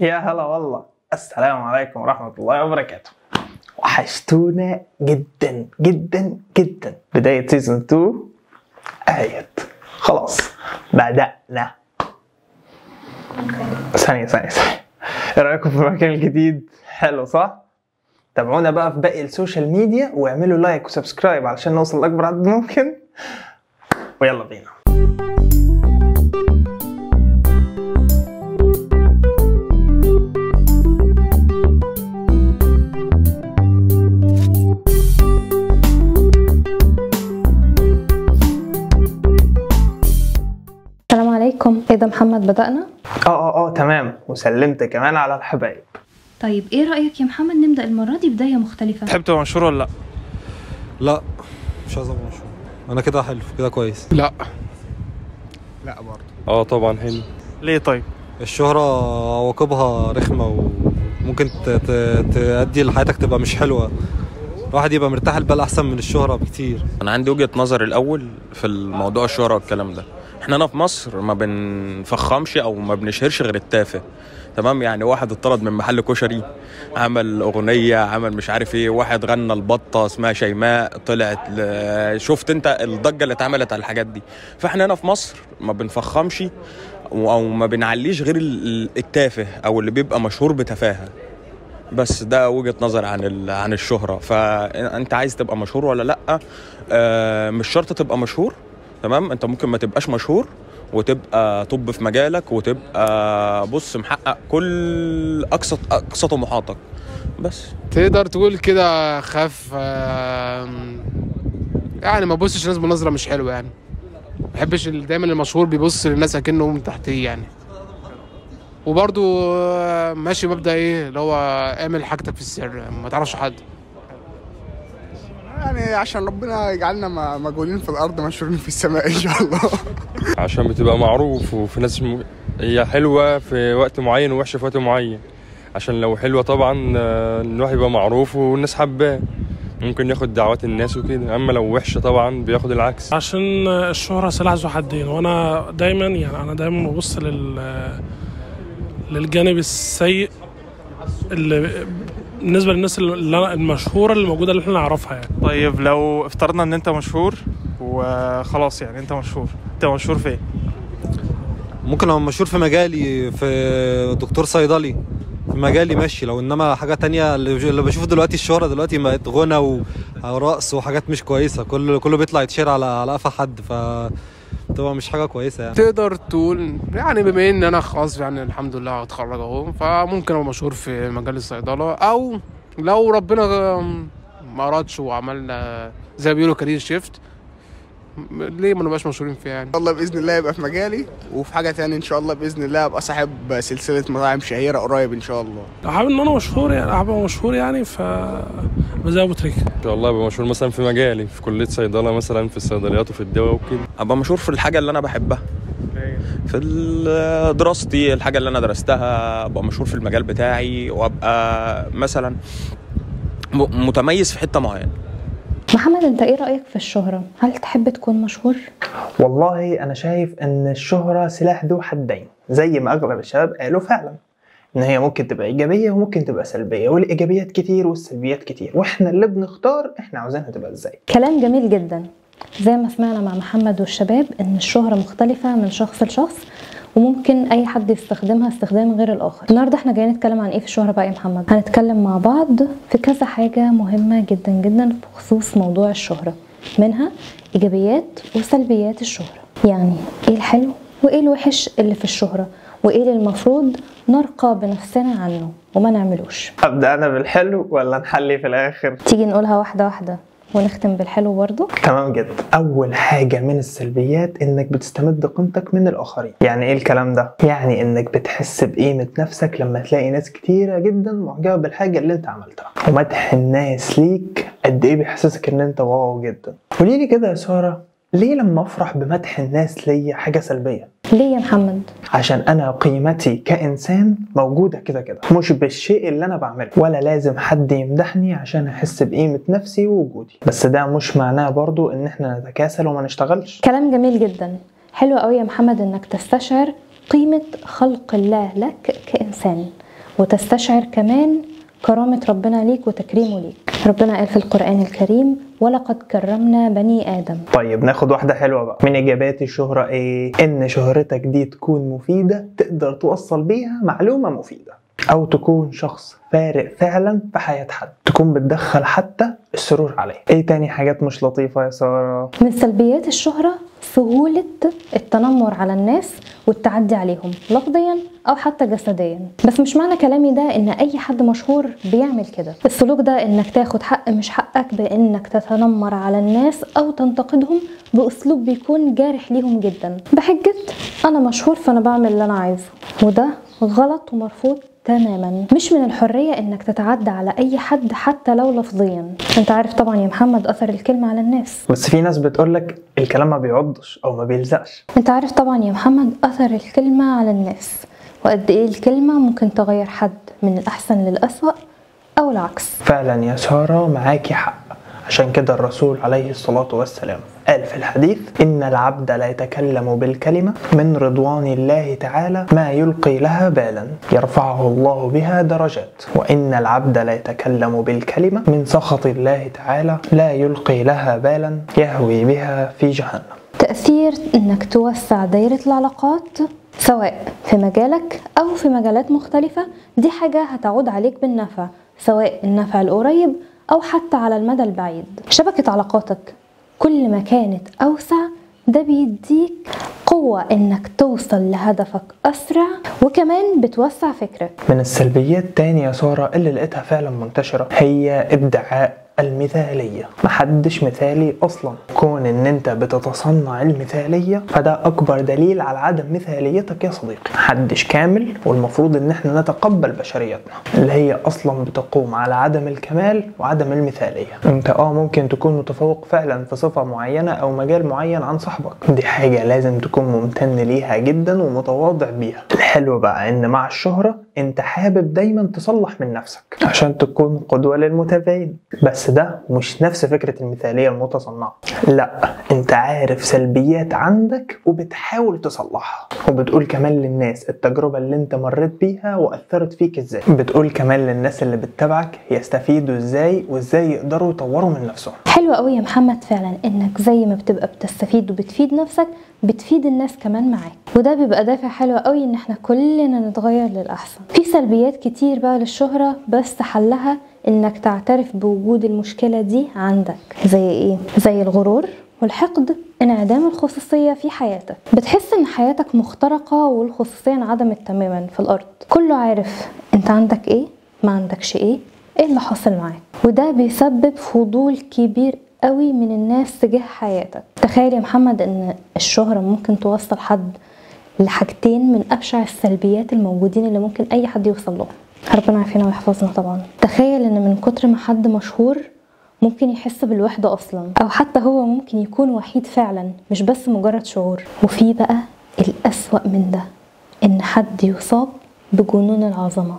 يا هلا والله، السلام عليكم ورحمة الله وبركاته. وحشتونا جدا جدا جدا. بداية season 2 اهيت، خلاص بدأنا. ثانية ثانية ثانية، ايه رأيكم في المكان الجديد؟ حلو صح؟ تابعونا بقى في باقي ال social media واعملوا like و subscribe علشان نوصل لأكبر عدد ممكن، ويلا بينا. السلام عليكم. ايه ده محمد، بدأنا؟ تمام، وسلمت كمان على الحبايب. طيب ايه رأيك يا محمد نبدأ المرة دي بداية مختلفة؟ تحب تبقى مشهور ولا لا؟ لا مش عايز ابقى مشهور، انا كده حلو كده كويس. لا لا برضه. طبعا حلو. ليه طيب؟ الشهرة عواقبها رخمة وممكن تؤدي لحياتك تبقى مش حلوة. الواحد يبقى مرتاح البال احسن من الشهرة بكتير. انا عندي وجهة نظر الاول في الموضوع الشهرة والكلام ده. احنا هنا في مصر ما بنفخمش او ما بنشهرش غير التافه، تمام؟ يعني واحد اتطرد من محل كشري عمل اغنية، عمل مش عارف ايه، واحد غنى البطة اسمها شيماء طلعت شفت انت الضجة اللي اتعملت على الحاجات دي. فاحنا هنا في مصر ما بنفخمش او ما بنعليش غير التافه او اللي بيبقى مشهور بتفاهه. بس ده وجهة نظر عن الشهرة. فانت عايز تبقى مشهور ولا لا؟ مش شرط تبقى مشهور، تمام؟ انت ممكن ما تبقاش مشهور وتبقى طب في مجالك وتبقى بص محقق كل اقصى طموحاتك. بس تقدر تقول كده خاف، يعني ما بصش الناس بنظره مش حلوة، يعني ما بحبش دايما المشهور بيبص للناس اكنه من تحتيه يعني. وبرده ماشي مبدا ايه اللي هو اعمل حاجتك في السر، ما تعرفش حد، يعني عشان ربنا يجعلنا مجهولين في الارض مشهورين في السماء ان شاء الله. عشان بتبقى معروف وفي ناس هي حلوة في وقت معين ووحشه في وقت معين. عشان لو حلوة طبعا الواحد يبقى معروف والناس حباه، ممكن ياخد دعوات الناس وكده. اما لو وحشة طبعا بياخد العكس. عشان الشهرة سلاح ذو حدين، وانا دايما يعني انا دايما ببص للجانب السيء اللي بالنسبة للناس اللي المشهورة اللي موجودة اللي احنا نعرفها يعني. طيب لو افترضنا ان انت مشهور وخلاص، يعني انت مشهور، انت مشهور في ايه؟ ممكن ابقى مشهور في مجالي، في دكتور صيدلي في مجالي ماشي. لو انما حاجة تانية اللي بشوفه دلوقتي، الشهرة دلوقتي بقت غنى ورقص وحاجات مش كويسة، كله بيطلع يتشير على قفا حد، ف طبعا مش حاجة كويسة يعني. تقدر تقول يعني بما ان انا خلاص يعني الحمد لله هتخرج اهو، فممكن ابقى مشهور في مجال الصيدله، او لو ربنا ما ارادش وعملنا زي ما بيقولوا career shift، ليه ما نبقاش مشهورين فيها يعني. الله باذن الله يبقى في مجالي، وفي حاجة تانية ان شاء الله باذن الله ابقى صاحب سلسلة مطاعم شهيرة قريب ان شاء الله. لو حابب ان انا مشهور يعني ابقى مشهور يعني، ف زي ابو تريكه ان شاء الله ابقى مشهور مثلا في مجالي، في كليه صيدلة مثلا، في الصيدليات وفي الدواء وكده. ابقى مشهور في الحاجة اللي انا بحبها، في دراستي، الحاجة اللي انا درستها، ابقى مشهور في المجال بتاعي، وابقى مثلا متميز في حتة معينة. محمد انت ايه رأيك في الشهرة؟ هل تحب تكون مشهور؟ والله انا شايف ان الشهرة سلاح ذو حدين، زي ما اغلب الشباب قالوا فعلا ان هي ممكن تبقى ايجابية وممكن تبقى سلبية، والايجابيات كتير والسلبيات كتير، واحنا اللي بنختار احنا عاوزينها تبقى ازاي. كلام جميل جدا. زي ما سمعنا مع محمد والشباب ان الشهرة مختلفة من شخص لشخص، وممكن اي حد يستخدمها استخدام غير الاخر. النهارده احنا جايين نتكلم عن ايه في الشهرة بقى يا محمد؟ هنتكلم مع بعض في كذا حاجة مهمة جدا جدا بخصوص موضوع الشهرة، منها ايجابيات وسلبيات الشهرة، يعني ايه الحلو وايه الوحش اللي في الشهرة، وايه اللي المفروض نرقى بنفسنا عنه وما نعملوش. ابدا انا بالحلو ولا نحلي في الاخر؟ تيجي نقولها واحدة واحدة ونختم بالحلو برضو. تمام جدا. اول حاجة من السلبيات انك بتستمد قيمتك من الاخرين. يعني ايه الكلام ده؟ يعني انك بتحس بقيمة نفسك لما تلاقي ناس كتيرة جدا معجبه بالحاجة اللي انت عملتها، ومدح الناس ليك قد ايه بيحسسك ان انت واو جدا. قولي لي كده يا ساره، ليه لما افرح بمدح الناس ليا حاجة سلبية؟ ليه يا محمد؟ عشان انا قيمتي كانسان موجودة كده كده، مش بالشيء اللي انا بعمله، ولا لازم حد يمدحني عشان احس بقيمة نفسي ووجودي. بس ده مش معناه برضو ان احنا نتكاسل وما نشتغلش. كلام جميل جدا، حلو قوي يا محمد انك تستشعر قيمة خلق الله لك كإنسان. وتستشعر كمان كرامة ربنا ليك وتكريمه ليك. ربنا قال في القرآن الكريم: ولقد كرمنا بني آدم. طيب ناخد واحدة حلوة بقى من إيجابيات الشهرة. إيه؟ إن شهرتك دي تكون مفيدة، تقدر توصل بيها معلومة مفيدة، أو تكون شخص فارق فعلا في حياة حد، تكون بتدخل حتى السرور عليه. إيه تاني حاجات مش لطيفة يا سارة؟ من سلبيات الشهرة سهولة التنمر على الناس والتعدي عليهم لفظيا أو حتى جسديا. بس مش معنى كلامي ده إن أي حد مشهور بيعمل كده. السلوك ده إنك تاخد حق مش حقك بإنك تتنمر على الناس أو تنتقدهم بأسلوب بيكون جارح ليهم جدا، بحجة أنا مشهور فأنا بعمل اللي أنا عايزه، وده غلط ومرفوض تماما. مش من الحرية انك تتعدى على اي حد حتى لو لفظيا. انت عارف طبعا يا محمد اثر الكلمة على الناس. بس في ناس بتقولك الكلام ما بيعضش او ما بيلزقش. انت عارف طبعا يا محمد اثر الكلمة على الناس، وقد ايه الكلمة ممكن تغير حد من الاحسن للأسوأ او العكس. فعلا يا سارة معاكي حق. عشان كده الرسول عليه الصلاة والسلام قال في الحديث: إن العبد لا يتكلم بالكلمة من رضوان الله تعالى ما يلقي لها بالا يرفعه الله بها درجات، وإن العبد لا يتكلم بالكلمة من سخط الله تعالى لا يلقي لها بالا يهوي بها في جهنم. تأثير إنك توسع دايرة العلاقات سواء في مجالك أو في مجالات مختلفة، دي حاجة هتعود عليك بالنفع، سواء النفع القريب أو حتى على المدى البعيد. شبكة علاقاتك كل ما كانت أوسع ده بيديك قوة إنك توصل لهدفك أسرع، وكمان بتوسع فكرك. من السلبيات تاني يا سارة اللي لقيتها فعلا منتشرة هي ادعاء المثالية. محدش مثالي أصلا. كون إن أنت بتتصنع المثالية فده أكبر دليل على عدم مثاليتك يا صديقي. محدش كامل، والمفروض إن احنا نتقبل بشريتنا اللي هي أصلا بتقوم على عدم الكمال وعدم المثالية. أنت ممكن تكون متفوق فعلا في صفة معينة أو مجال معين عن صاحبك، دي حاجة لازم تكون ممتن ليها جدا ومتواضع بيها. الحلو بقى إن مع الشهرة أنت حابب دايما تصلح من نفسك عشان تكون قدوة للمتابعين، بس ده مش نفس فكرة المثالية المتصنعة. لا، انت عارف سلبيات عندك وبتحاول تصلحها، وبتقول كمان للناس التجربة اللي انت مريت بيها وأثرت فيك ازاي، بتقول كمان للناس اللي بتتابعك يستفيدوا ازاي وازاي يقدروا يطوروا من نفسهم. حلو قوي يا محمد فعلا انك زي ما بتبقى بتستفيد وبتفيد نفسك بتفيد الناس كمان معاك، وده بيبقى دافع حلو قوي ان احنا كلنا نتغير للأحسن. في سلبيات كتير بقى للشهرة، بس حلها انك تعترف بوجود المشكلة دي عندك. زي ايه؟ زي الغرور والحقد، انعدام الخصوصية في حياتك. بتحس ان حياتك مخترقة والخصوصية انعدمت تماما في الارض، كله عارف انت عندك ايه ما عندكش ايه، ايه اللي حاصل معاك، وده بيسبب فضول كبير قوي من الناس تجاه حياتك. تخيل يا محمد ان الشهرة ممكن توصل حد لحاجتين من ابشع السلبيات الموجودين اللي ممكن اي حد يوصل لهم، ربنا يعافينا ويحفظنا طبعا. تخيل ان من كتر ما حد مشهور ممكن يحس بالوحدة اصلا، او حتى هو ممكن يكون وحيد فعلا مش بس مجرد شعور. وفي بقى الأسوأ من ده، ان حد يصاب بجنون العظمة.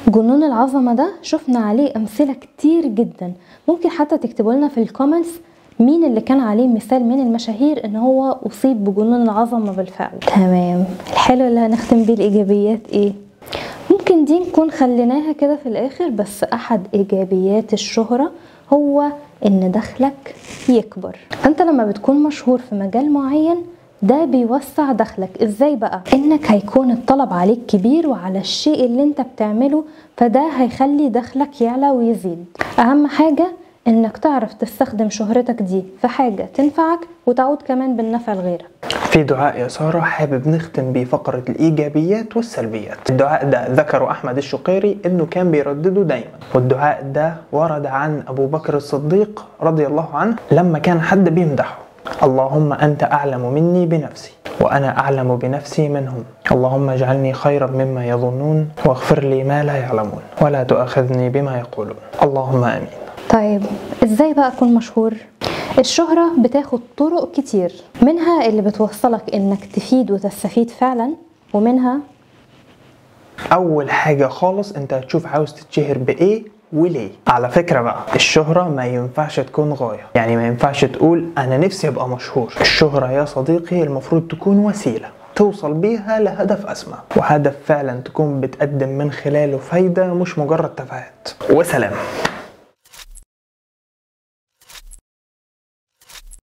جنون العظمة ده شفنا عليه امثلة كتير جدا، ممكن حتى تكتبوا لنا في ال comments مين اللي كان عليه مثال من المشاهير ان هو اصيب بجنون العظمة بالفعل. تمام، الحلو اللي هنختم بيه الايجابيات ايه؟ ممكن دي نكون خليناها كده في الاخر، بس احد ايجابيات الشهرة هو ان دخلك يكبر. فانت لما بتكون مشهور في مجال معين ده بيوسع دخلك. ازاي بقى؟ انك هيكون الطلب عليك كبير وعلى الشيء اللي انت بتعمله، فده هيخلي دخلك يعلى ويزيد. اهم حاجة انك تعرف تستخدم شهرتك دي في حاجة تنفعك وتعود كمان بالنفع لغيرك. في دعاء يا سارة حابب نختم بيه فقرة الإيجابيات والسلبيات. الدعاء ده ذكره أحمد الشقيري إنه كان بيردده دايما، والدعاء ده ورد عن أبو بكر الصديق رضي الله عنه لما كان حد بيمدحه: اللهم أنت أعلم مني بنفسي وأنا أعلم بنفسي منهم، اللهم اجعلني خيرا مما يظنون واغفر لي ما لا يعلمون ولا تؤاخذني بما يقولون، اللهم آمين. طيب ازاي بقى اكون مشهور؟ الشهرة بتاخد طرق كتير، منها اللي بتوصلك انك تفيد وتستفيد فعلا، ومنها اول حاجة خالص انت هتشوف عاوز تتشهر بايه وليه. على فكرة بقى الشهرة ما ينفعش تكون غاية، يعني ما ينفعش تقول انا نفسي ابقى مشهور. الشهرة يا صديقي المفروض تكون وسيلة توصل بيها لهدف أسمى، وهدف فعلا تكون بتقدم من خلاله فايدة مش مجرد تفاهات. وسلام.